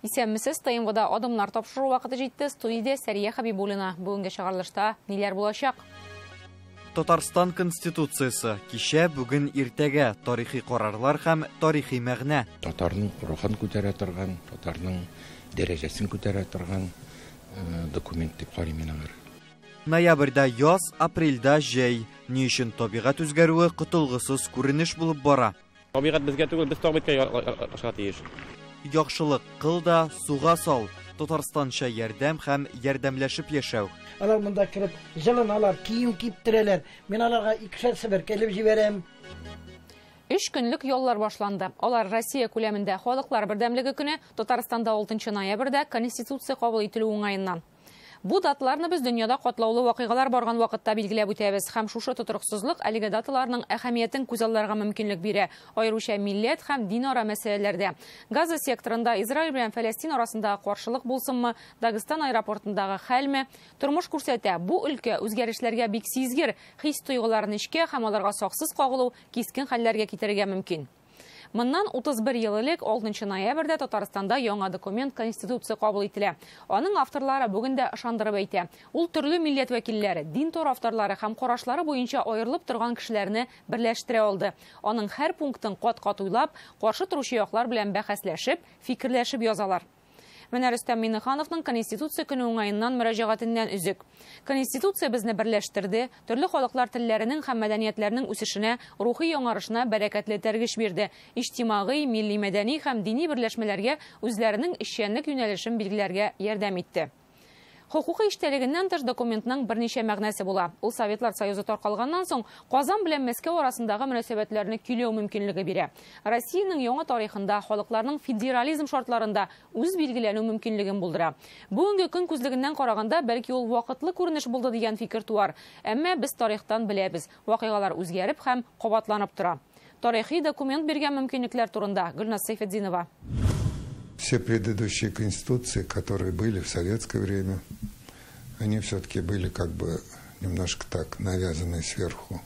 Исәнмесез, ТНВда адымнар тапшыру вакыты җитте. Студиядә Сәрия Хабибуллина. Бүгенге чыгарылышта ниләр булачак? Татарстан Конституциясе кичә, бүген, иртәгә тарихи карарлар һәм тарихи мәгънә. Татарның рухын күтәрә торган, татарның дәрәҗәсен күтәрә торган документ дип карыйм мин аңар. Ноябрьдә яз, апрельдә җәй. Ни өчен табигать үзгәрүе котылгысыз күренеш булып бара? Табигать безгә түгел, без табигатькә яраклашырга тиеш. Яхшылык кыл да суга сал. Татарстанча ярдәм һәм ярдәмләшеп яшәү. Алар монда кереп җылыналар, кием киптерәләр. Мин аларга икешәр себерке элеп җибәрәм. Өч көнлек яллар башланды. Алар Россия күләмендә Халыклар бердәмлеге көне, Татарстанда 6 ноябрьдә Конституция кабул ителү уңаеннан. Бу даталарны без дөньяда катлаулы вакыйгалар барган вакытта билгеләп үтәбез һәм шушы тотрыксызлык әлеге даталарның әһәмиятен күзалларга мөмкинлек бирә, аеруча милләт һәм динара мәсьәләләрдә. Газа секторында Израиль белән Фәләстин арасындагы каршылык булсынмы, Дагыстан аэропортындагы хәлме, тормыш күрсәтә, бу өлкә үзгәрешләргә бик сизгер, хис-тойгылар нечкә һәм аларга саксыз кагылу кискен хәлләргә китерергә мөмкин. Моннан 31 ел элек 6 ноябрьдә Татарстанда яңа документ Конституция кабул ителә. Аның авторлары бүген дә ышандырып әйтә. Ул төрле милләт вәкилләре, дин тарафдарлары һәм карашлары буенча аерылып торган кешеләрне берләштерә алды. Аның һәр пунктын кат-кат уйлап, каршы торучы яклар белән бәхәсләшеп, фикерләшеп язалар. Менә Рөстәм Миңнехановның Конституция көне уңаеннан мөрәҗәгатеннән өзек. Конституция безне берләштерде, төрле халыклар телләренең һәм мәдәниятләренең үсешенә, рухи яңарышына бәрәкәтле этәргеч бирде. Иҗтимагый, милли мәдәни һәм дини берләшмәләргә үзләренең эшчәнлек юнәлешен билгеләргә ярдәм итте. Хокукый эчтәлегеннән тыш документның берничә мәгънәсе була. Ул Советлар Союзы таркалганнан соң Казан белән Мәскәү арасындагы мөнәсәбәтләрне көйләү мөмкинлеге бирә. Россиянең яңа тарихында халыкларның федерализм шартларында үз билгеләнү мөмкинлеген булдыра. Бүгенге көн күзлегеннән караганда, бәлки ул вакытлы күренеш булды дигән фикер туар. Әмма без тарихтан беләбез, вакыйгалар үзгәреп һәм кабатланып тора. Тарихи документ биргән мөмкинлекләр турында Гөлназ Сәйфетдинова. Все предыдущие конституции, которые были в советское время, они все-таки были как бы немножко так навязаны сверху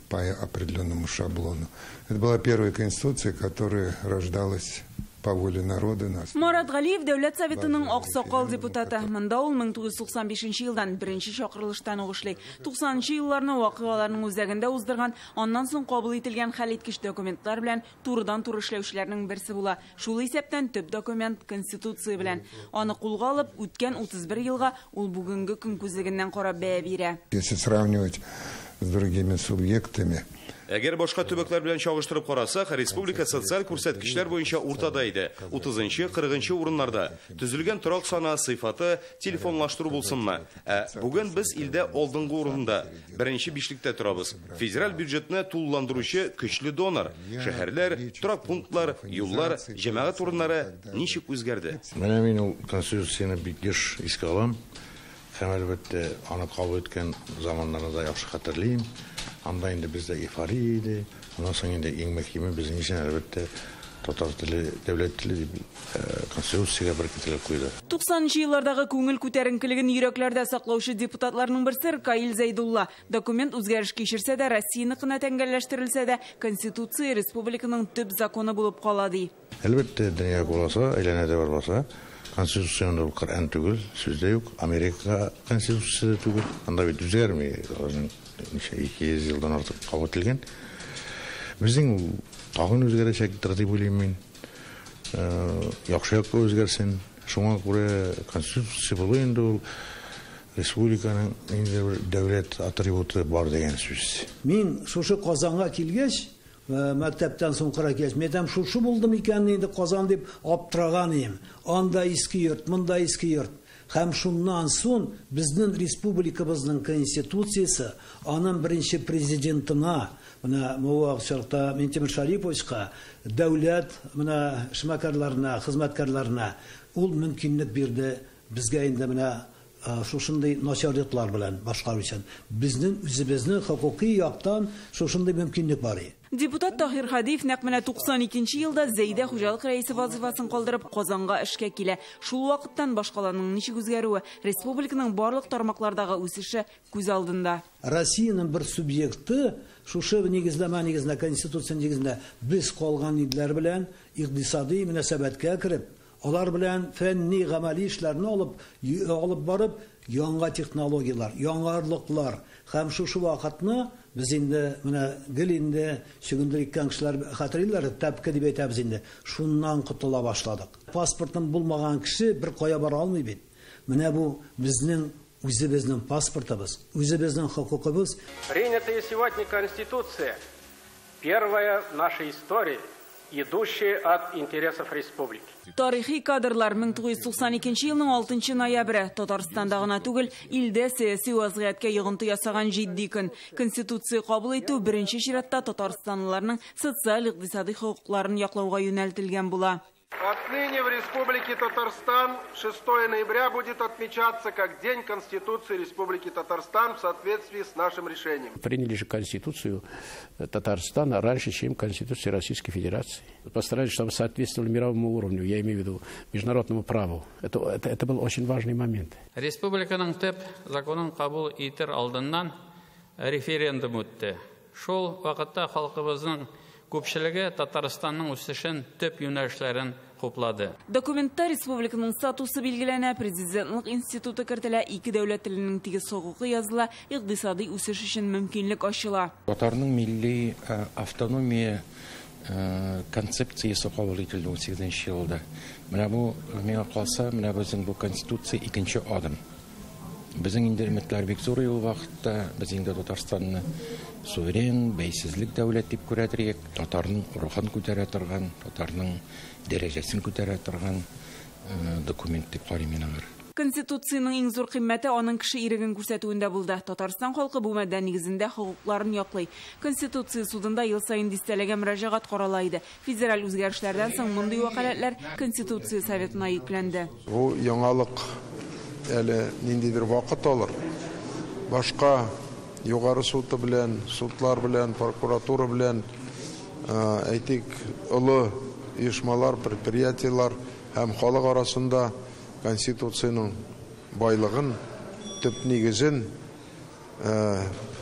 по определенному шаблону. Это была первая конституция, которая рождалась по воле народа. Марат Галиев Дәүләт Советының аксакал депутаты. Монда ул 1995 елдан беренче чакырылыштан ук эшли. 90 елларны вакыйгаларның үзәгендә уздырган, аннан соң кабул ителгән хәлиткеч документлар белән турыдан-туры эшләүчеләрнең берсе була. Шул исәптән төп документ Конституция белән. Аны кулга алып, үткән 31 елга ул бүгенге көн күзлегеннән карап бәя бирә. Если сравнивать с другими субъектами, Әгәр башка төбәкләр белән чагыштырып карасак, республика социаль күрсәткечләр буенча уртада иде. 30-нчы, 40-нчы урыннарда. Төзелгән торак саны, сыйфаты, телефонлаштыру булсынмы? Ә бүген без илдә алдынгы урында, беренче бишлектә торабыз. Федераль бюджетны тулыландыручы көчле донор. Шәһәрләр, торак пунктлар, юллар, җәмәгать урыннары ничек үзгәрде? Менә мин ул конституцияне бик еш искә алам. Һәм әлбәттә аны кабул иткән заманнарны да яхшы хәтерлим. Анда инде бездә эйфория иде. Аннан соң инде иң мөһиме безнең өчен әлбәттә татар теле, дәүләт теле дип конституциягә беркетелеп куйды. 90 еллардагы күңел күтәренкелеген йөрәкләрдә саклаучы депутатларның берсе Ркаил Зәйдулла. Документ үзгәреш кичерсә дә, Россияныкына тәңгәлләштерелсә дә, Конституция республиканың төп законы булып кала ди. Әлбәттә, дөнья куласа, әйләнә дә бармаса, Конституцияны ул Коръән түгел, сүз дә юк. Америка конституциясе дә түгел. Анда бит үзгәрми, аларның ничә 200 елдан артык кабул ителгән. Безнең ул тагын үзгәрәчәктер дип уйлыйм мин. Яхшы якка үзгәрсен. Шуңа күрә конституция булу инде ул республиканың инде бер дәүләт атрибуты бар дигән сүз. Мин шушы Казанга килгәч, мәктәптән соң кыра килгәч, мин әйтәм, шушы булдым икән инде Казан дип аптыраган идем. Анда иске йорт, монда иске йорт. Һәм шуннан соң безнең республикабызның конституциясе, аның беренче президентына, менә бу чакта Минтимер Шариповичка, дәүләт менә эшмәкәрләренә, хезмәткәрләренә ул мөмкинлек бирде безгә инде менә шушындый начар йортлар белән башкару өчен. Безнең үзебезнең хокукый яктан шушындый мөмкинлек бар иде. Депутат Таһир Һадиев нәкъ менә 92 елда Зәйдә хуҗалык рәисе вазифасын калдырып Казанга эшкә килә. Шул вакыттан башкаланың ничек үзгәрүе, республиканың барлык тармаклардагы үсеше күз алдында. Россиянең бер субъекты шушы нигезләмә нигезендә, конституция нигезендә без калган илләр белән икътисади мөнәсәбәткә кереп, Алар белән фәнни гамәли эшләрне алып барып, яңа технологияләр, яңа орлыклар һәм шушы вакытны без инде менә гел инде чөгендер иккән кешеләр хәтерлиләр, тәпке дип әйтәбез инде. Шуннан котыла башладык. Паспортын булмаган кеше бер кая бара алмый бит. Менә бу безнең үзебезнең паспортыбыз, үзебезнең хокукыбыз. Принятая сегодня Конституция первая в нашей истории, идущие от интересов республики. Тарихи кадрлар 1992 елның 6 ноябре Татарстанда гына түгел, илдә сәяси вазгыятькә йогынты ясаган җитди көн. Конституция кабул итү беренче чиратта татарстанлыларның социаль-икътисади хокукларын яклауга юнәлтелгән була. Отныне в Республике Татарстан 6 ноября будет отмечаться как День Конституции Республики Татарстан в соответствии с нашим решением. Приняли же Конституцию Татарстана раньше, чем Конституцию Российской Федерации. Постарались, чтобы соответствовали мировому уровню, я имею в виду международному праву. Это был очень важный момент. Республиканың төп законын кабул итер алдыннан референдум үтте. Шул вакытта халкыбызның күпчелеге Татарстанның үсешен төп юнәлешләрен хуплады. Документта республиканың статусы билгеләнә, президентлык институты кертелә, ике дәүләт теленең тигез хокукы языла, икътисади үсеш өчен мөмкинлек ачыла. Татарның милли автономия концепциясе кабул ителде 18 елда. Менә бу миңа калса, менә безнең бу конституция икенче адым. Безнең инде өметләр бик зур ул вакытта, без инде Татарстанны суверен, бәйсезлек дәүләт дип күрә идек. Татарның рухын күтәрә торган, татарның дәрәҗәсен күтәрә торган документ дип карыйм мин аңар. Конституциянең иң зур кыйммәте аның кеше иреген күрсәтүендә булды. Татарстан халкы бу маддә нигезендә хокукларын яклый. Конституция судында ел саен дистәләгән мөрәҗәгать карала иде. Федераль үзгәрешләрдән соң мондый вәкаләтләр Конституция советына йөкләнде. Бу яңалык әле ниндидер вакыт алыр. Башка югары суды белән, судлар белән, прокуратура белән, әйтик, олы оешмалар, предприятиелар һәм халык арасында Конституциянең байлыгын, төп нигезен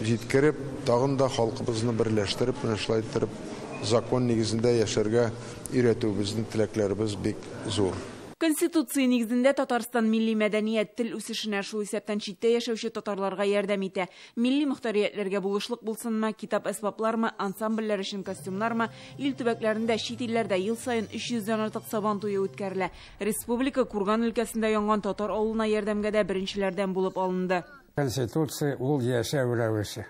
җиткереп, тагын да халкыбызны берләштереп, менә шулай иттереп закон нигезендә яшәргә өйрәтүебезнең теләкләребез бик зур. Конституция нигезендә Татарстан милли мәдәният, тел үсешенә, шул исәптән читтә яшәүче татарларга ярдәм итә. Милли мохтариятләргә булышлык булсынмы, китап әсбаплармы, ансамбльләр өчен костюмнармы, ил төбәкләрендә, чит илләрдә ел саен 300-дән артык сабан туе үткәрелә. Республика Курган өлкәсендә янган татар авылына ярдәмгә дә беренчеләрдән булып алынды. Конституция ул яшәү рәвеше,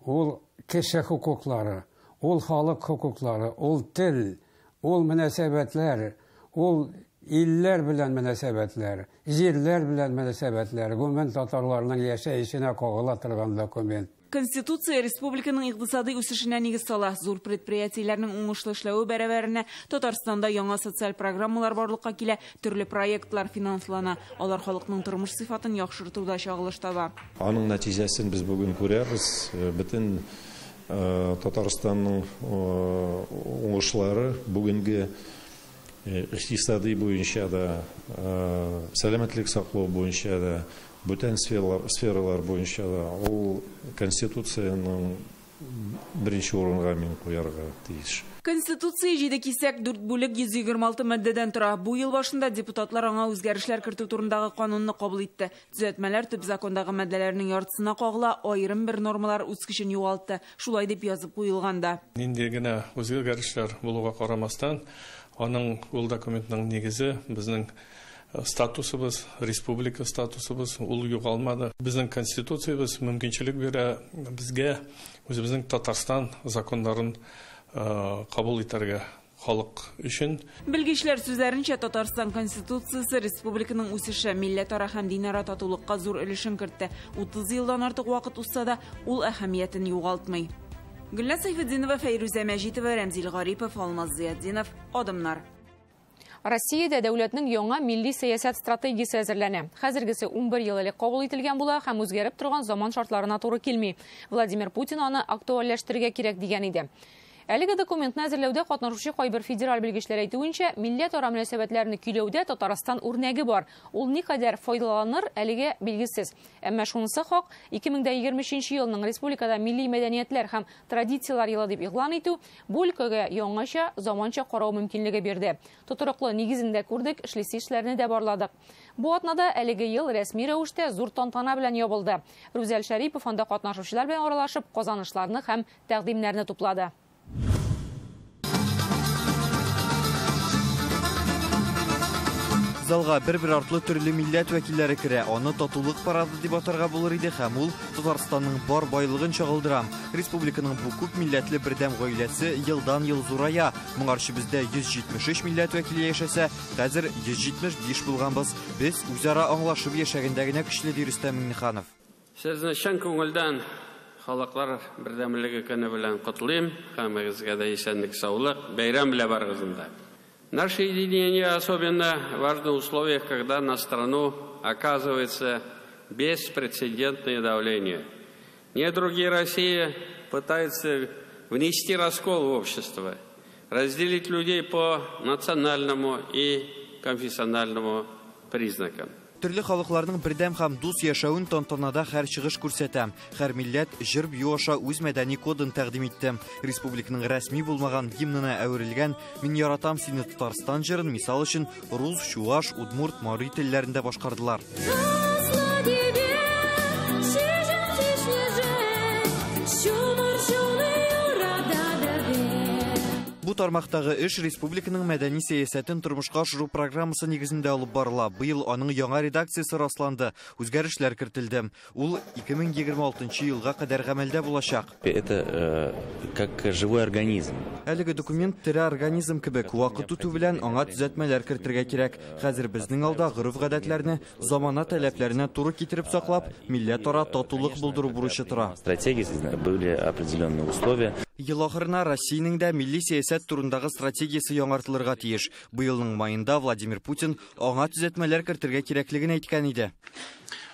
ул кеше хокуклары, ул халык хокуклары, ул тел, ул мөнәсәбәтләр, ул илләр белән мөнәсәбәтләр, җирләр белән мөнәсәбәтләр, гомумән татарларның яшәешенә кагыла торган документ. Конституция республиканың икътисади үсешенә нигез сала. Зур предприятиеләрнең уңышлы эшләве бәрабәренә Татарстанда яңа социаль программалар барлыкка килә, төрле проектлар финанслана. Алар халыкның тормыш сыйфатын яхшыртуда чагылыш таба. Аның нәтиҗәсен без бүген күрәбез. Бөтен Татарстанның уңышлары бүгенге икътисади буенча да, сәламәтлек саклау буенча да, бүтән сфералар буенча да ул Конституциянең беренче урынга мин куярга тиеш. Конституция 7 кисәк 4 бүлек 126 маддәдән тора. Бу ел башында депутатлар аңа үзгәрешләр кертү турындагы канунны кабул итте. Төзәтмәләр төп закондагы маддәләрнең яртысына кагыла, аерым бер нормалар үз көчен югалтты. Шулай дип язып куелган да. Нинди генә үзгәрешләр булуга карамастан, аның ул документның нигезе безнең статусыбыз, республика статусыбыз ул югалмады. Безнең конституциябез мөмкинчелек бирә безгә үзебезнең Татарстан законнарын кабул итәргә халык өчен. Белгечләр сүзләренчә, Татарстан Конституциясе республиканың үсеше, милләтара һәм динара татулыкка зур өлешен кертте. 30 елдан артык вакыт узса да, ул әһәмиятен югалтмый. Гөлназ Сайфетдинова, Фәйрүзә Мәҗитова, Рәмзил Гарипов, Алмаз Зиятдинов, Адымнар. Россиядә дәүләтнең яңа милли сәясәт стратегиясе әзерләнә. Хәзергесе 11 ел элек кабул ителгән була һәм үзгәреп торган заман шартларына туры килми. Владимир Путин аны актуальләштерергә кирәк дигән иде. Әлеге документны әзерләүдә катнашучы кайбер федераль белгечләр әйтүенчә, милләтара мөнәсәбәтләрне көйләүдә Татарстан үрнәге бар. Ул никадәр файдаланыр, әлегә билгесез. Әмма шунысы хак, 2023 елның республикада милли мәдәниятләр һәм традицияләр елы дип игълан итү бу өлкәгә яңача, заманча карау мөмкинлеге бирде. Тотрыклы нигезен дә күрдек, эшлисе эшләрне дә барладык. Бу атнада әлеге ел рәсми рәвештә зур тантана белән ябылды. Рүзәл Шәрипов анда катнашучылар белән аралашып, казанышларны һәм тәкъдимнәрне туплады. Залга бер-бер артлы төрле милләт вәкилләре керә. Аны татулык парады дип атарга булыр иде һәм ул Татарстанның бар байлыгын чагылдыра. Республиканың бу күп милләтле бердәм гаиләсе елдан-ел зурая. Моңарчы бездә 173 милләт вәкиле яшәсә, хәзер 175 булганбыз. Без үзара аңлашып яшәгәндә генә көчле, ди Рөстәм Миңнеханов. Сезне чын күңелдән Халыклар бердәмлеге көне белән котлыйм. Һәммәгезгә дә исәнлек, саулык, бәйрәм белән барыгызны да. Наше единение особенно важно в условиях, когда на страну оказывается беспрецедентное давление. Недруги России пытаются внести раскол в общество, разделить людей по национальному и конфессиональному признакам. Төрле халыкларның бердәм һәм дус яшәвен тантанада һәр чыгыш күрсәтә. Һәр милләт җыр бию аша үз мәдәни кодын тәкъдим итте. Республиканың рәсми булмаган гимнына әверелгән «Мин яратам сине, Татарстан» җырын мисал өчен рус, чуаш, удмурт, мари телләрендә башкардылар. Бу тармактагы эш республиканың мәдәни сәясәтен тормышка ашыру программасы нигезендә алып барыла. Быел аның яңа редакциясе расланды, үзгәрешләр кертелде. Ул 2026 елга кадәр гамәлдә булачак. Это как живой организм. Әлеге документ тере организм кебек, вакыт үтү белән аңа төзәтмәләр кертергә кирәк. Хәзер безнең алда гореф-гадәтләрне замана таләпләренә туры китереп саклап, милләтара татулык булдыру бурычы тора. Стратегиясе были определенные условия. Ел ахырына Россиянең дә милли сәясәт турындагы стратегиясе яңартылырга тиеш. Быелның майында Владимир Путин аңа төзәтмәләр кертергә кирәклеген әйткән иде.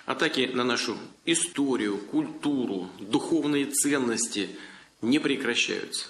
Атаки на нашу историю, культуру, духовные ценности не прекращаются.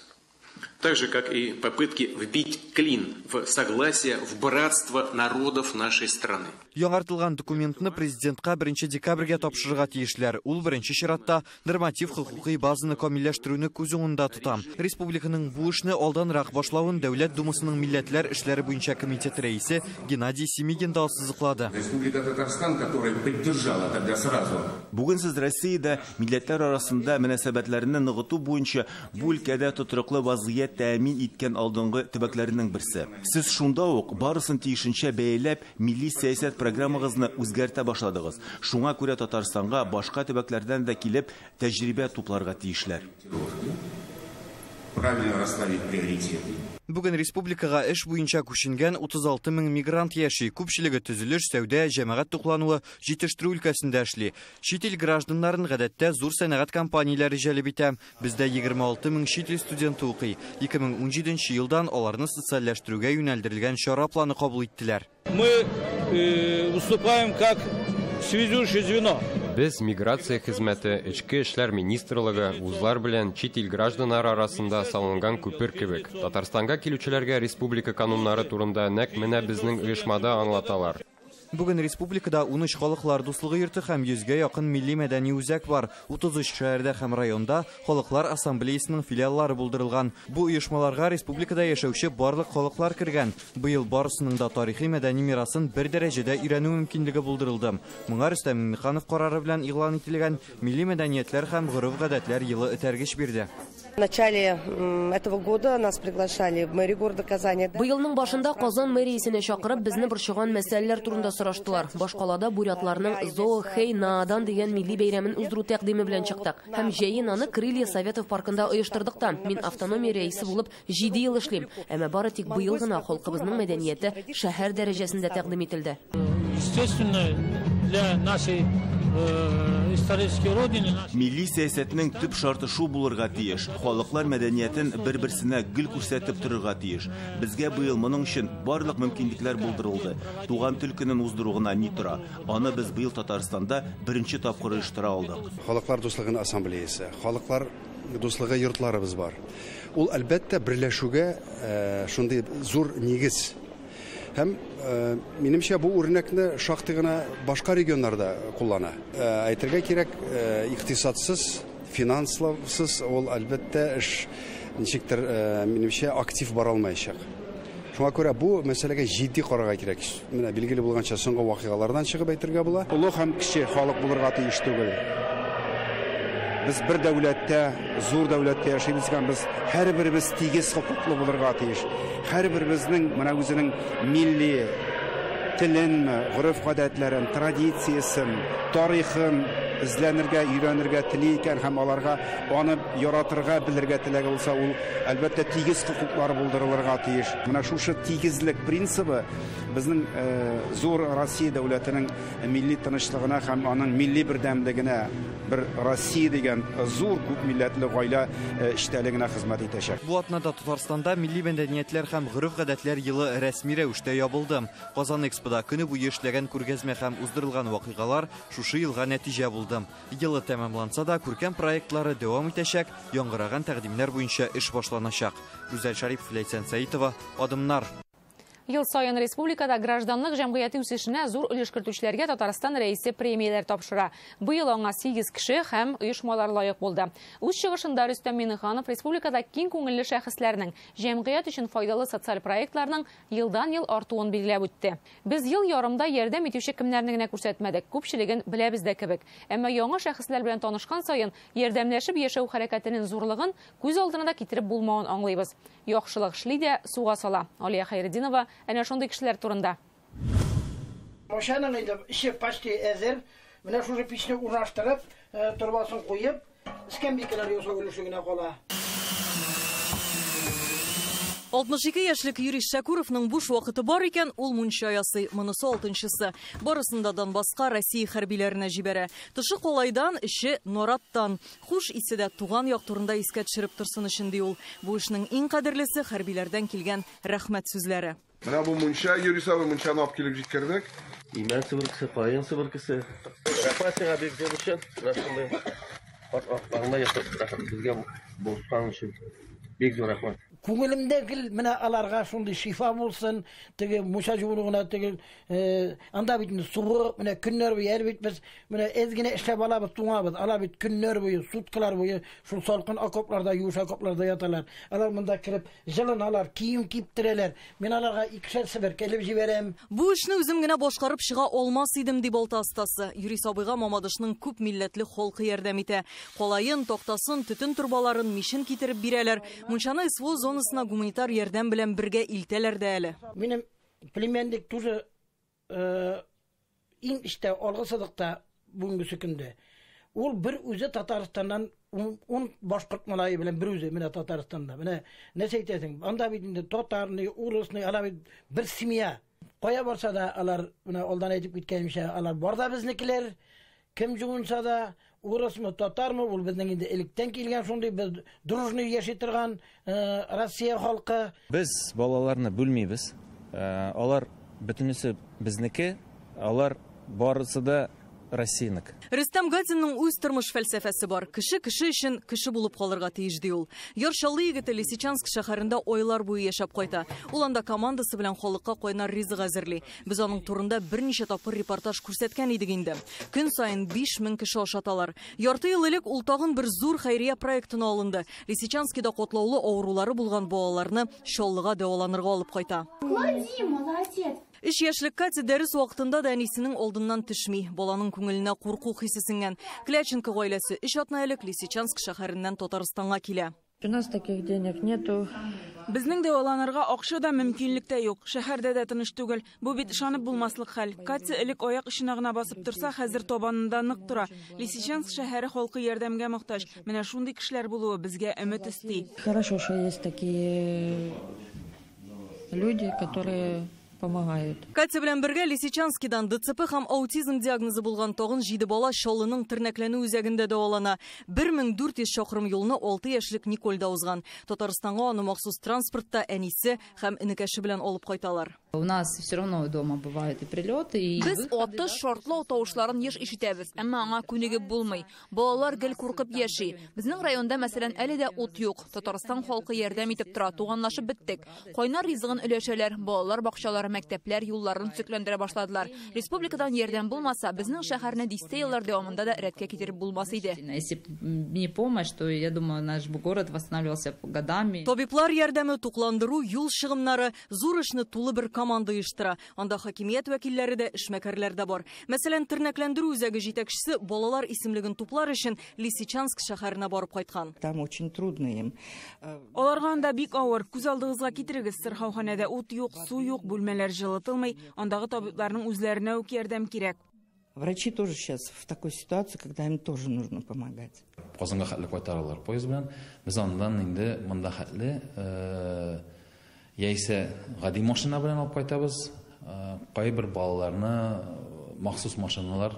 Так же, как и попытки вбить клин в согласие, в братство народов нашей страны. Яңартылган документны президентка 1 декабрьгә тапшырырга тиешләр. Ул беренче чиратта норматив хокукый базаны камилләштерүне күз уңында тота. Республиканың бу эшне алданрак башлавын Дәүләт Думасының милләтләр эшләре буенча комитет рәисе Геннадий Семигин да ассызыклады. Республика Татарстан, которая поддержала тогда сразу. Бүген сез Россиядә милләтләр арасында мөнәсәбәтләрне ныгыту буенча бу өлкәдә тотрыклы вазгыять тәэмин иткән алдынгы төбәкләрнең берсе. Сез шунда ук барысын тиешенчә бәяләп милли сәясәт программагызны үзгәртә башладыгыз. Шуңа күрә Татарстанга башка төбәкләрдән дә килеп тәҗрибә тупларга тиешләр. Правильно расставить приоритеты. Бүген республикага эш буенча күченгән 36 мең мигрант яши. Күпчелеге төзелеш, сәүдә, җәмәгать туклануы, җитештерү өлкәсендә эшли. Чит ил гражданнарын гадәттә зур сәнәгать компанияләре җәлеп итә. Бездә 26 мең чит ил студенты укый. 2017 елдан аларны социальләштерүгә юнәлдерелгән чара планы кабул иттеләр. Мы выступаем как связующее звено. Без миграция хезмәте, эчке эшләр министрлыгы, вузлар белән чит ил гражданнары арасында салынган күпер кебек. Татарстанга килүчеләргә республика кануннары турында нәкъ менә безнең оешмада аңлаталар. Бүген республикада 13 халыклар дуслыгы йорты һәм 100гә якын милли мәдәни үзәк бар. 33 шәһәрдә һәм районда халыклар ассамблеясының филиаллары булдырылган. Бу оешмаларга республикада яшәүче барлык халыклар кергән. Быел барысының да тарихи мәдәни мирасын бер дәрәҗәдә өйрәнү мөмкинлеге булдырылды. Моңа Рөстәм Миңнеханов карары белән игълан ителгән Милли мәдәниятләр һәм гореф-гадәтләр елы этәргеч бирде. В начале этого года нас приглашали в мэрию города Казани. Быелның башында Казан мэриясенә чакырып, безне борчыган мәсьәләләр турында сораштылар. Башкалада бурятларның Зоо-Хей-Наадан дигән милли бәйрәмен уздыру тәкъдиме белән чыктык. Һәм җәен аны Крылья Советов паркында оештырдык та. Мин автономия рәисе булып 7 ел эшлим. Әмма бары тик быел гына халкыбызның мәдәнияте шәһәр дәрәҗәсендә тәкъдим ителде. Естественно, для нашей исторической родины. Милли сәясәтнең төп шарты шул булырга тиеш. Халыклар мәдәниятен бер-берсенә гел күрсәтеп торырга тиеш. Безгә быел моның өчен барлык мөмкинлекләр булдырылды. Туган тел көнен уздыру гына ни тора. Аны без быел Татарстанда беренче тапкыр оештыра алдык. Халыклар дуслыгының ассамблеясы, халыклар дуслыгы йортларыбыз бар. Ул, әлбәттә, берләшүгә шундый зур нигез. Һәм, минемчә, бу үрнәкне шактый гына башка регионнарда куллана. Әйтергә кирәк, икътисадсыз, финанслаусыз ул, әлбәттә, эш ничектер, минемчә, актив бара алмаячак. Шуңа күрә бу мәсьәләгә җитди карарга кирәк. Менә билгеле булганча, соңгы вакыйгалардан чыгып әйтергә була. Олы һәм кече халык булырга тиеш түгел. Без бер дәүләттә, зур дәүләттә яшибез икән, без һәрберебез тигез хокуклы булырга тиеш. Һәрберебезнең менә үзенең милли телен, гореф-гадәтләрен, традициясен, тарихын эзләнергә, өйрәнергә тели икән һәм аларга аны яратырга, белергә теләге булса, ул әлбәттә тигез хокуклар булдырылырга тиеш. Менә шушы тигезлек принцибы безнең зур Россия дәүләтенең милли тынычлыгына һәм аның милли бердәмлегенә, бер Россия дигән зур күп милләтле гаилә эчтәлегенә хезмәт итәчәк. Бу атнада Татарстанда милли мәдәниятләр һәм гореф-гадәтләр елы рәсми рәвештә ябылды. Казан Экспода көне буе эшләгән күргәзмә һәм уздырылган вакыйгалар шушы елга нәтиҗә булды. Елы тәмамланса да, күркәм проектлары дәвам итәчәк, яңгыраган тәкъдимнәр буенча эш башланачак. Гүзәл Шарипов, Ләйсән Сәитова, Адымнар. Ел саен республикада гражданлык җәмгыяте үсешенә зур өлеш кертүчеләргә Татарстан Рәисе премияләр тапшыра. Быел аңа 8 кеше һәм оешмалар лаек булды. Үз чыгышында Рөстәм Миңнеханов республикада киң күңелле шәхесләрнең, җәмгыять өчен файдалы социаль проектларның елдан-ел артуын билгеләп үтте. Без ел ярымда ярдәм итүче кемнәрне генә күрсәтмәдек, күпчелеген беләбез дә кебек. Әмма яңа шәхесләр белән танышкан саен ярдәмләшеп яшәү хәрәкәтенең зурлыгын күз алдына да китереп булмавын аңлыйбыз. Яхшылык эшли дә суга сала. Алия Хәйретдинова әнә шундый кешеләр турында. Машинаның инде эше почти әзер. Менә шушы пичне урнаштырып, торбасын куеп, эскәмбикәләр ясау өлеше генә кала. 62 яшьлек Юрий Шакуровның буш вакыты бар икән, ул мунча ясый. Монысы 6-нчысы. Барысын да Донбасска Россия хәрбиләренә җибәрә. Тышы калайдан, эче нараттан. Хуш исе дә туган як турында искә төшереп торсын өчен ди ул. Бу эшнең иң кадерлесе хәрбиләрдән килгән рәхмәт сүзләре. Менә бу мунча, Юрий абый, мунчаны алып килеп җиткердек. Имән сыбыркысы, каен сыбыркысы. Рәхмәт сиңа бик зур өчен. Рәхмәт. Безгә булышкан өчен бик зур рәхмәт. Күңелемдә гел менә аларга шундый шифа булсын, теге мунча җуыну гына түгел, анда бит инде суык, менә көннәр буе әле бит без менә әз генә эшләп алабыз, туңабыз. Алар бит көннәр буе, суткалар буе шул салкын окопларда, юеш окопларда яталар. Алар монда кереп җылыналар, кием киптерәләр. Мин аларга икешәр себерке элеп җибәрәм. Бу эшне үзем генә башкарып чыга алмас идем, ди балта остасы. Юрий абыйга Мамадышның күп милләтле халкы ярдәм итә. Калаен, тактасын, төтен торбаларын, мичен китереп бирәләр. Мунчаны СВО зонасына гуманитар ярдәм белән бергә илтәләр дә әле. Минем племянник тоже иң эштә алгы садыкта бүгенге көндә. Ул бер үзе Татарстаннан 10 башкорт малае белән бер үзе менә Татарстанда. Менә нәрсә әйтәсең? Анда бит инде татарны, урысны, алар бит бер семья. Кая барса да алар менә алдан әйтеп киткәнемчә, алар бар да безнекеләр. Кем җуынса да, урысмы, татармы, ул безнең инде электән килгән шундый без дружный яши торган Россия халкы. Без балаларны бүлмибез. Алар бөтенесе безнеке, алар барысы да Россиянеке. Рөстәм Гатинның үз тормыш фәлсәфәсе бар. Кеше кеше өчен кеше булып калырга тиеш ди ул. Яр Чаллы егете Лисичанск шәһәрендә айлар буе яшәп кайта. Ул анда командасы белән халыкка кайнар ризык әзерли. Без аның турында берничә тапкыр репортаж күрсәткән идек инде. Көн саен 5000 кеше ашаталар. Ярты ел элек ул тагын бер зур хәйрия проектына алынды. Лисичанскида катлаулы авырулары булган балаларны Чаллыга дәваланырга алып кайта. Клади, молодец. 3 яшьлек Катя дәрес вакытында да әнисенең алдыннан төшми. Баланың күңеленә курку хисе сеңгән. Кляченко гаиләсе 3 атна элек Лисичанск шәһәреннән Татарстанга килә. У нас таких денег нету. Безнең дәваланырга акча да, мөмкинлек тә юк. Шәһәрдә дә тыныч түгел. Бу бит ышанып булмаслык хәл. Катя элек аяк очына гына басып торса, хәзер табанында нык тора. Лисичанск шәһәре халкы ярдәмгә мохтаҗ. Менә шундый кешеләр булуы безгә өмет өсти. Хорошо, что есть такие люди, которые помогают. Катя белән бергә Лисичанскидан ДЦП һәм аутизм диагнозы булган тагын 7 бала Чаллының тернәкләнү үзәгендә дәвалана. 1400 чакрым юлны 6 яшьлек Николь да узган. Татарстанга аны махсус транспортта әнисе һәм энекәше белән алып кайталар. У нас все равно дома бывают и прилеты, и Без атыш, шартлау тавышларын еш ишетәбез, әмма аңа күнегеп булмый. Балалар гел куркып яши. Безнең районда, мәсәлән, әле дә ут юк. Татарстан халкы ярдәм итеп тора, туганлашып беттек. Кайнар ризыгын өләшәләр, балалар бакчалары, мәктәпләр юлларын төзекләндерә башладылар. Республикадан ярдәм булмаса, безнең шәһәрне дистә еллар дәвамында да рәткә китереп булмас иде. Если б не помощь, то, я думаю, наш бы город восстанавливался годами. Табиблар ярдәме, тукландыру, юл чыгымнары зур эшне тулы бер команда оештыра. Анда хакимият вәкилләре дә, эшмәкәрләр дә бар. Мәсәлән, тернәкләндерү үзәге җитәкчесе балалар исемлеген туплар өчен Лисичанск шәһәренә барып кайткан. Там очень трудно им. Аларга анда бик авыр. Күз алдыгызга китерегез, сырхауханәдә ут юк, су юк, бүлмәләр җылытылмый. Андагы табибларның үзләренә үк ярдәм кирәк. Врачи тоже сейчас в такой ситуации, когда им тоже нужно помогать. Казанга хәтле кайтаралар поезд белән. Без аннан инде монда хәтле яисә гади машина белән алып кайтабыз. Кайбер балаларны махсус машиналар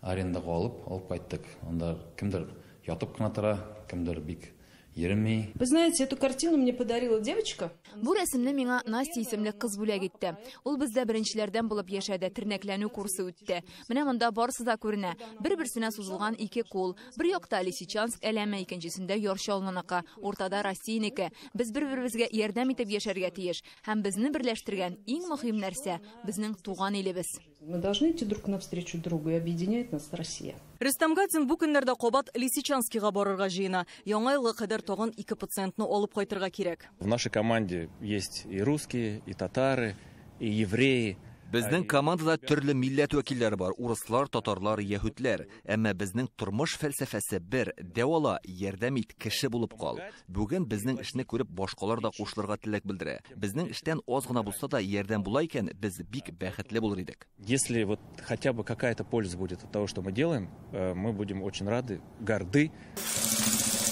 арендага алып кайттык. Анда кемдер ятып кына тора, кемдер бик йөрми. Вы знаете, эту картину мне подарила девочка. Бу рәсемне миңа Настя исемле кыз бүләк итте. Ул бездә беренчеләрдән булып яшәде, тернәкләнү курсы үтте. Менә монда барысы да күренә. Бер-берсенә сузылган ике кул. Бер якта Лисичанск әләме, икенчесендә Яр Чаллыныкы, уртада Россиянеке. Без бер-беребезгә ярдәм итеп яшәргә тиеш. Һәм безне берләштергән иң мөһим нәрсә безнең туган илебез. Мы должны идти друг навстречу другу, и объединяет нас Россия. Рөстәм Гатин бу көннәрдә кабат Лисичанскига барырга җыена. Яңа елга кадәр тагын ике пациентны алып кайтырга кирәк. В нашей команде есть и русские, и татары, и евреи. Безнең командада төрле милләт вәкилләре бар: урыслар, татарлар, яһүдләр. Әмма безнең тормыш фәлсәфәсе бер: дәвала, ярдәм ит, кеше булып кал. Бүген безнең эшне күреп башкалар да кушылырга теләк белдерә. Безнең эштән аз гына булса да ярдәм була икән, без бик бәхетле булыр идек. Если вот хотя бы какая-то польза будет от того, что мы делаем, мы будем очень рады, горды.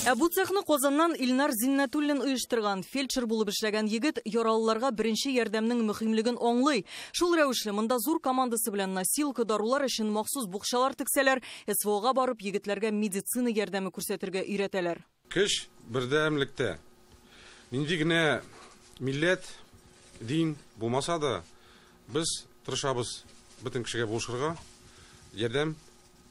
Ә бу цехны Казаннан Илнар Зиннәтуллин оештырган. Фельдшер булып эшләгән егет яралыларга беренче ярдәмнең мөһимлеген аңлый. Шул рәвешле монда зур командасы белән носилка, дарулар өчен махсус букчалар тексәләр, СВОга барып егетләргә медицина ярдәме күрсәтергә өйрәтәләр. Көч бердәмлектә. Нинди генә милләт, дин булмаса да, без тырышабыз бөтен кешегә булышырга, ярдәм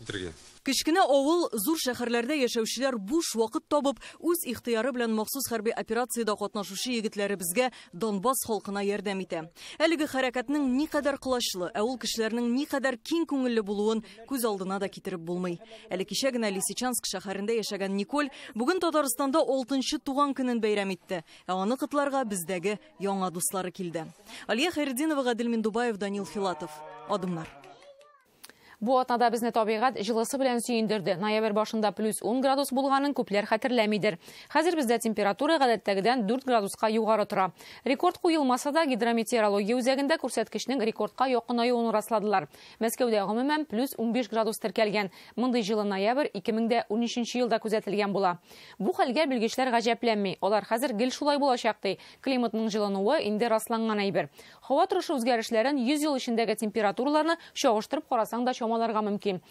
итәргә. Кечкенә авыл, зур шәһәрләрдә яшәүчеләр буш вакыт табып, үз ихтыяры белән махсус хәрби операциядә катнашучы егетләребезгә, Донбасс халкына ярдәм итә. Әлеге хәрәкәтнең никадәр колачлы, ә ул кешеләрнең никадәр киң күңелле булуын күз алдына да китереп булмый. Әле кичә генә Лисичанск шәһәрендә яшәгән Николь бүген Татарстанда 6нчы туган көнен бәйрәм итте. Ә аны котларга бездәге яңа дуслары килде. Алия Хайретдинова, Гадел Миндубаев, Данил Филатов. Адымнар. Бу атнада безне табигать җылысы белән сөендерде. Ноябрь башында плюс 10 градус булганын күпләр хәтерләмидер. Хәзер бездә температура гадәттәгедән 4 градуска югары тора. Рекорд куелмаса да, гидрометеорология үзәгендә күрсәткечнең рекордка якынаюын расладылар. Мәскәүдә гомумән плюс 15 градус теркәлгән. Мондый җылы ноябрь 2013 елда күзәтелгән була. Бу хәлгә белгечләр гаҗәпләнми. Алар хәзер гел шулай булачак ди. Климатның җылынуы инде расланган әйбер. Һава торышы үзгәрешләрен 100 ел эчендәге температураларны чагыштырып карасаң да чамаларга мөмкин.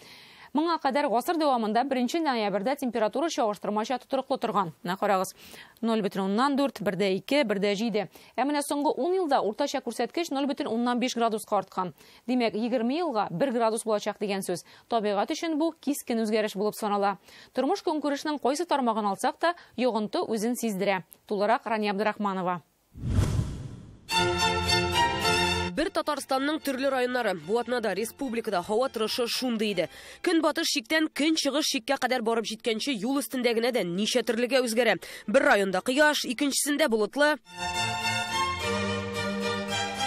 Моңа кадәр гасыр дәвамында 1 ноябрьдә температура чагыштырмача тотрыклы торган. Менә карагыз, 0,4, 1,2, 1,7. Ә менә соңгы 10 елда уртача күрсәткеч 0,5 градуска арткан. Димәк, 20 елга 1 градус булачак дигән сүз. Табигать өчен бу кискен үзгәреш булып санала. Тормыш көнкүрешнең кайсы тармагын алсак та, йогынты үзен сиздерә. Тулырак Рания Абдрахманова. Бер Татарстанның төрле районнары. Бу атнада республикада һава торышы шундый иде. Көнбатыш чиктән көнчыгыш чиккә кадәр барып җиткәнче юл өстендә генә дә ничә төрлегә үзгәрә. Бер районда кояш, икенчесендә болытлы.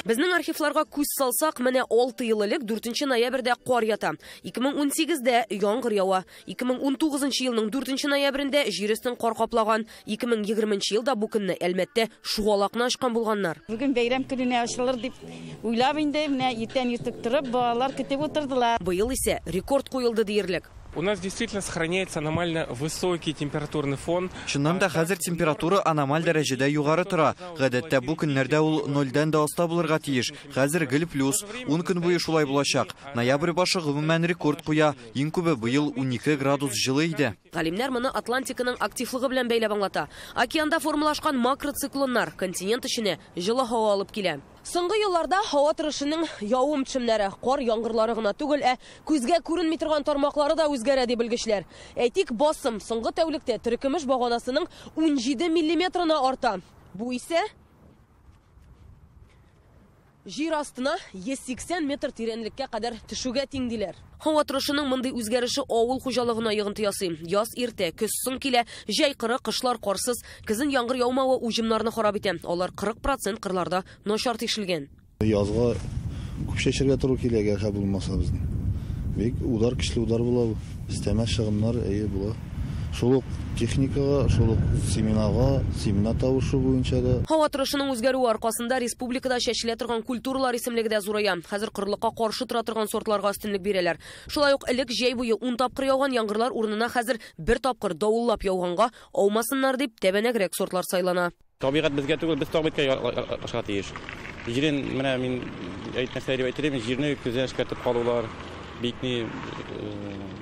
Безнең архивларга күз салсак, менә 6 ел элек 4 ноябрьдә кар ята. 2018-дә яңгыр ява. 2019 елның 4 ноябрендә җир өстен кар каплаган. 2020 елда бу көнне Әлмәттә шугалакны ачкан булганнар. Бүген бәйрәм көненә ачылыр дип уйлап инде, менә иртән иртүк торып балалар көтеп утырдылар. Быел исә рекорд куелды диярлек. У нас действительно сохраняется аномально высокий температурный фон. Чыннан да хәзер температура аномаль дәрәҗәдә югары тора. Гадәттә бу көннәрдә ул 0-дән дә аста булырга тиеш. Хәзер гел плюс. 10 көн буе шулай булачак. Ноябрь башы гомумән рекорд куя. Иң күбе быел 12 градус җылы иде. Галимнәр моны Атлантиканың активлыгы белән бәйләп аңлата. Океанда формалашкан макроциклоннар континент эченә җылы һава алып килә. Соңгы елларда һава торышының явым төшемнәре, кар яңгырлары гына түгел, ә күзгә күренми торган тармаклары да үзгәрә, ди белгечләр. Әйтик, басым соңгы тәүлектә терекөмеш баганасының 17 миллиметрына арта. Бу исә җир астына 180 метр тирәнлеккә кадәр төшүгә тиң, диләр. Һава торышының мондый үзгәреше авыл хуҗалыгына йогынты ясый. Яз иртә, көз соң килә, җәй коры, кышлар карсыз, көзен яңгыр яумавы уҗымнарны харап итә. Алар 40% кырларда начар тишелгән. Язга күп чәчәргә туры килә, әгәр булмаса безнең. Бик удар, көчле удар була бу. Өстәмә чыгымнар әйе була. Шул ук техникага, шул ук семенага, семена тавышы буенча да. Һава торышының үзгәрүе аркасында республикада чәчелә торган культуралар исемлеге дә зурая. Хәзер корылыкка каршы тора торган сортларга өстенлек бирәләр. Шулай ук элек җәй буе 10 тапкыр яуган яңгырлар урынына хәзер бер тапкыр давыллап яуганга аумасыннар дип тәбәнәгрәк сортлар сайлана. Табигать безгә түгел, без табигатькә яраклашырга тиеш. Җирен менә мин әйтмәсә дип әйтер идем, җирне көзән эшкәртеп калулар бик ни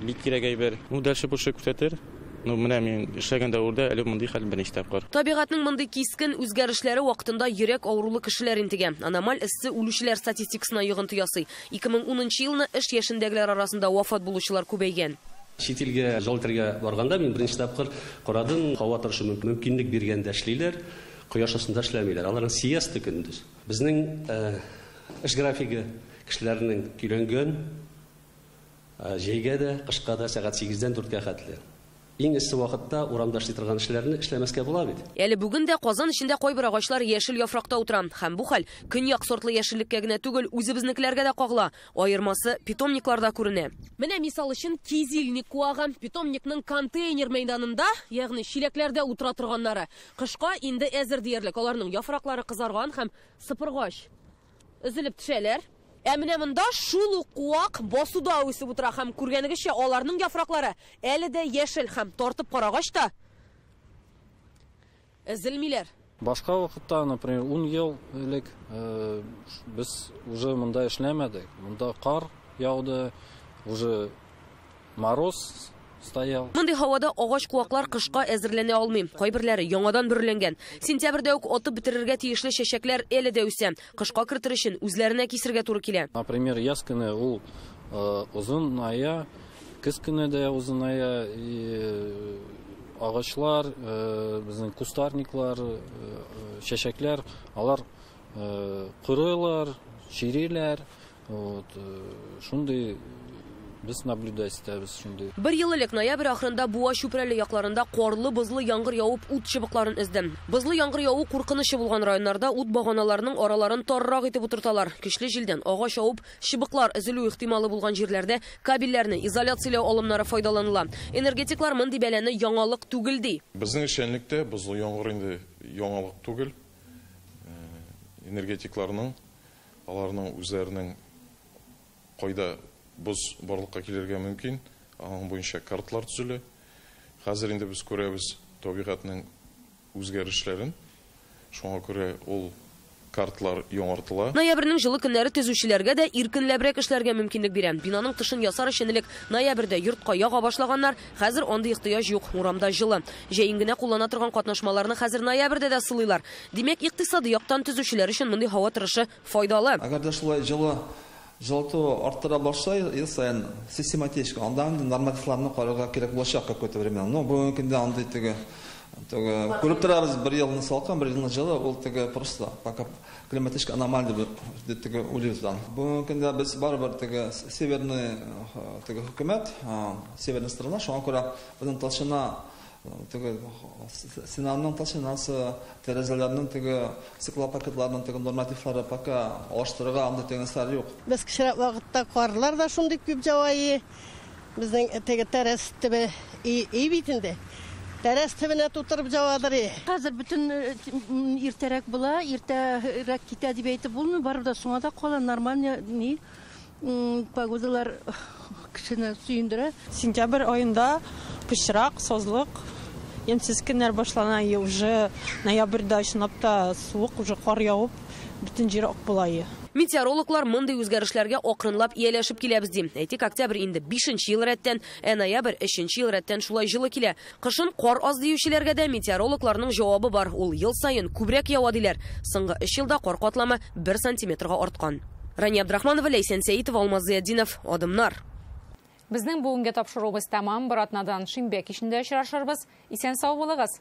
бик кирәк әйбер. Ну дальше больше күрсәтер. Ну, менә мин эшләгән дәвердә әле мондый хәл берничә тапкыр. Табигатьнең мондый кискен үзгәрешләре вакытында йөрәк авырулы кешеләр интегә. Аномаль эссе үлүчеләр статистикасына йогынты ясый. 2010 елны эш яшендәгеләр арасында вафат булучылар күбәйгән. Чит илгә ял итәргә барганда мин беренче тапкыр карадым, һава торышы мөмкинлек биргәндә эшлиләр, кояш астында эшләмиләр. Аларның сиеста көндез. Безнең эш графигы кешеләрнең көйләнгән, җәйгә дә, кышка да сәгать 8-дән 4-кә хәтле. Иң эссе вакытта урамда эшли торган эшләрне эшләмәскә була бит. Әле бүген дә Казан эчендә кайбер агачлар яшел яфракта утыра. Һәм бу хәл көньяк сортлы яшеллеккә генә түгел, үзебезнекеләргә дә кагыла. Аермасы питомникларда күренә. Менә мисал өчен кизильник куагы. Питомникның контейнер мәйданында, ягъни чиләкләрдә утыра торганнары. Кышка инде әзер диярлек. Аларның яфраклары кызарган һәм сыпыргач өзелеп төшәләр. Ә менә монда шул ук куак басуда үсеп утыра һәм күргәнегезчә аларның яфраклары әле дә яшел һәм тартып карагач та өзелмиләр. Башка вакытта, например, 10 ел элек без уже монда эшләмәдек. Монда кар яуды, уже мороз стоял. Мондый һавада агач куаклар кышка әзерләнә алмый. Кайберләре яңадан бөреләнгән. Сентябрьдә үк атып бетерергә тиешле чәчәкләр әле дә үсә. Кышка кертер өчен үзләренә кисергә туры килә. Например, яз көне ул озыная, көз көне дә озыная, и агачлар, безнең кустарниклар, чәчәкләр, алар корыйлар, чириләр. Вот шундый без наблюдать итәбез шундый. Бер ел элек ноябрь ахырында Буа Чүпрәле якларында карлы бозлы яңгыр явып ут чыбыкларын өзде. Бозлы яңгыр яву куркынычы булган районнарда ут баганаларының араларын таррак итеп утырталар. Көчле җилдән агач авып чыбыклар өзелү ихтималы булган җирләрдә кабельләрне изоляцияләү алымнары файдаланыла. Энергетиклар мондый бәлане яңалык түгел ди. Безнең эшчәнлектә бозлы яңгыр инде яңалык түгел. Энергетикларның аларның үзләренең кайда боз барлыкка килергә мөмкин, аның буенча картлар төзелә. Хәзер инде без күрәбез табигатьнең үзгәрешләрен. Шуңа күрә ул картлар яңартыла. Ноябрьнең җылы көннәре төзүчеләргә дә иркенләбрәк эшләргә мөмкинлек бирә. Бинаның тышын ясар өчен элек ноябрьдә йортка яга башлаганнар, хәзер андый ихтыяҗ юк, урамда җылы. Җәен генә куллана торган катнашмаларны хәзер ноябрьдә дә сылыйлар. Димәк, икътисади яктан төзүчеләр өчен мондый һава торышы файдалы. Әгәр дә шулай җылы жылыту арттыра башлай, ел саен систематически анда нормативларны карарга кирәк булачак какое-то время. Но бүгенге көндә андый теге күреп торабыз, бер елны салкын, бер елны җылы, ул теге просто пока климатический аномалия дип теге уйлыйбыз. Бүгенге көндә без барыбер теге северный теге хөкүмәт, северный страна, шуңа күрә безнең толщина теге стенаның толщинасы, тәрәзәләрнең теге стеклопакетларның теге нормативлары пока алыштырырга андый теге нәрсәләр юк. Без кечерәк вакытта карлар да шундый күп ява иде. Безнең теге тәрәз төбе и бит инде. Тәрәз төбенә тутырып явадыр. Хәзер бөтен иртәрәк була, иртәрәк китә дип әйтеп булмый, барыбер дә соңа да кала, нормально ни погодалар кешене сөендерә. Сентябрь аенда пычрак, сазлык, ямьсез көннәр башлана, и уже ноябрьдә чынлап та суык, уже кар явып, бөтен җир ак була. Метеорологлар мондый үзгәрешләргә акрынлап ияләшеп киләбез ди. Әйтик, октябрь инде 5 ел рәттән, ә ноябрь 3 ел рәттән шулай җылы килә. Кышын кар аз диючеләргә дә метеорологларның җавабы бар. Ул ел саен күбрәк ява диләр. Соңгы 3 елда кар катламы 1 сантиметрга арткан. Рания Абдрахманова, Ләйсән Сәитова, Алмаз Зыятдинов, Адымнар. Безнең бүгенге тапшыруыбыз тәмам. Бер атнадан шимбә кичендә очрашырбыз. Исән сау булыгыз.